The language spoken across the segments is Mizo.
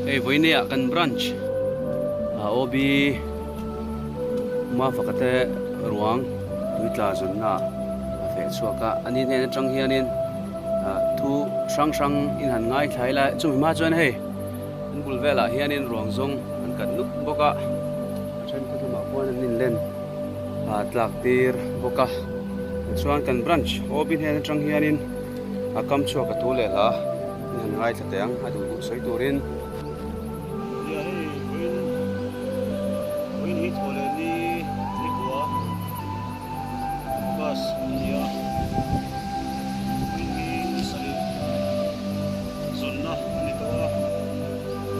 Hei vawinia kan branch a OB Mafaka te ruang tui tla zawnna a feh chhuak a, ani hnen atang hianin thu hrang hrang in han ngaithla ila chumi hma chuan hei an bul velah hianin ruang zawng an kat nuk bawk a, a then khaw lamah khuan an inlen tlak tir bawk a, tichuan kan branch OB hnen atang hianin a kam chhuak a thu leh hla in han ngaithla teh ang a duh duh sawi turin. Nia hei vawiin vawiin hi thaw leh ni ni kua bus a ni a vawiin hi ni sarih zawnna a ni tawh a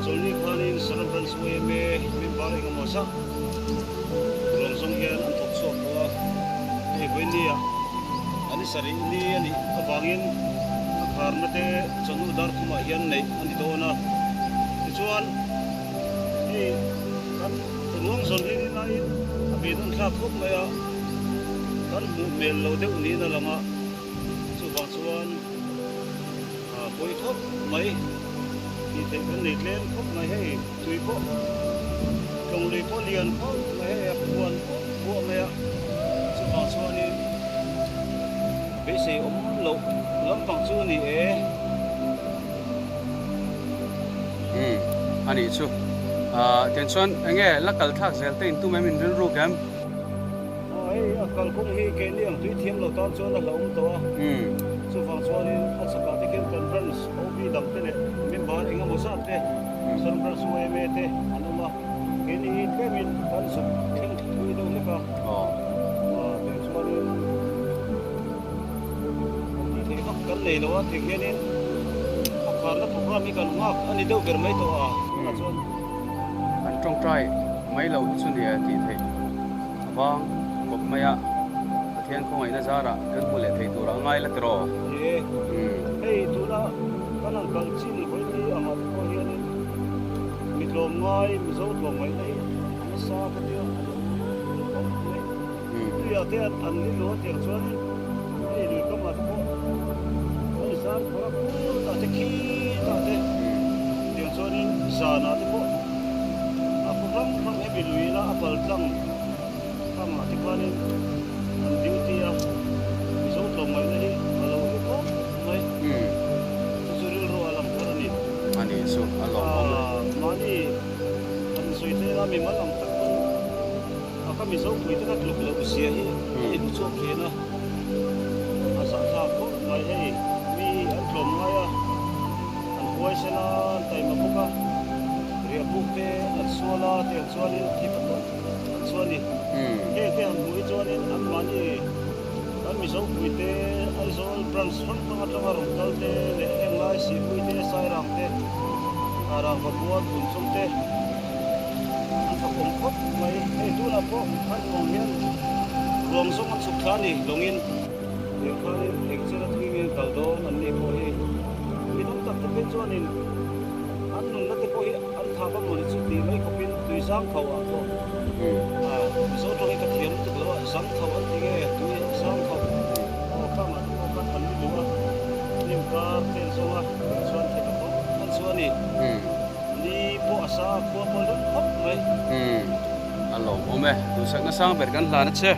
chawlhni khanin Saran Branch yma member engemaw zah ruang zawng hian an thawk chhuak tawh a hei vawiin ni ah a ni sarih ni a nih avangin a kharna te chawhnu dar thumah hian neih a ni dawn a tichuan hei kan ruang zawn hi laiin a beidawn thlak khawp mai a kan hmuh hmel lo deuh niin a lang a chuvang chuan a pawi khawp mai tih theih kan nei tlem khawp mai hei tui pawh tlawng lui pawh lian khawp mai hei a khuan pawh buah mai a chuvang chuanin beisei awm loh lampang chu a ni e. Umm a nih chu. Ahh tiang chuan eng nge la kal thlak zel te in tum em in rilruk em? Aw hei a kalkawng hi keini ang tui thiam lo tan chuan a hlauhawm tawh a. Chuvang chuanin a chhakah te khian kan branch OB dang te leh member eng emaw zat te Southern Branch YMA te an awm a. Keini hi tlemin kan zuk thleng thui deuh hlek a. Aw tiang chuanin Kan tih theih vak kan nei lo a ti hianin a kharna program hi kan nghak a ni deuh ber mai tawh a tunah chuan. An tawngtai mai lo hi chu nia tih theih avang kawp mai a Pathian khawngaihna zarah kan hmu leh thei turah a ngai la tiraw? Ni e, hei tuna kan han kal chin vawi angah te pawh hianin mi tlawmngai Mizo tlawmngaihna hi a nasa ka tia a lo awm mai. Tuiah te an ni lo a tiang chuanin hei lui kamah te pawh an zar phawrh a phutah te khitah te tiang chuanin zanah te pawh a khaw hrang hrang hemi luiin a pal tlang tangah te khanin an duty a Mizo tlawmngaihna hi a lo hlu khawp mai chu chu rilru a lang thar a ni. A nih chu a lawmawm e. Mahni an sawi tel a mimal ang tak pawn. A ka Mizo pui te ka tluk loh zia hi a in chhuak thin a, a zahthlak khawp mai hei mi an tlawm ngai a, an huaisen a, an taima bawk a, riah buk te an sual a tiang chuanin thi ka tawp an chuan ni. Heng te han hmuh hi chuanin anmahni kan Mizo pui te Aizawl branch hrang hrang atanga rawn kal te leh heng lai Sihpui te Sairang te Rangvabua Thunchung te An fakawm khawp mai. Hei tunah pawh khan ruang hian ruang zawng an chhuk thla a ni lawngin tiang khanin eng chen a thui nge an kal dawn an nih pawh hi mi tam tak te phei chuanin an nunna te pawh hi an thap a mawni chu tih mai khawpin tui zang tho ah pawh Mizo tawng hi ka thiam lutuk lo a zang tho an ti nge tui zang tho aw khangah te pawh khan an ni duh a hnim kar te an zawng a tiang chuan theih a tawp an chu a ni. Ni pawh a sa a, khua pawh a lum khawp mai. Umm, a lawmawm e. Duhsakna sang ber kan hlan a che.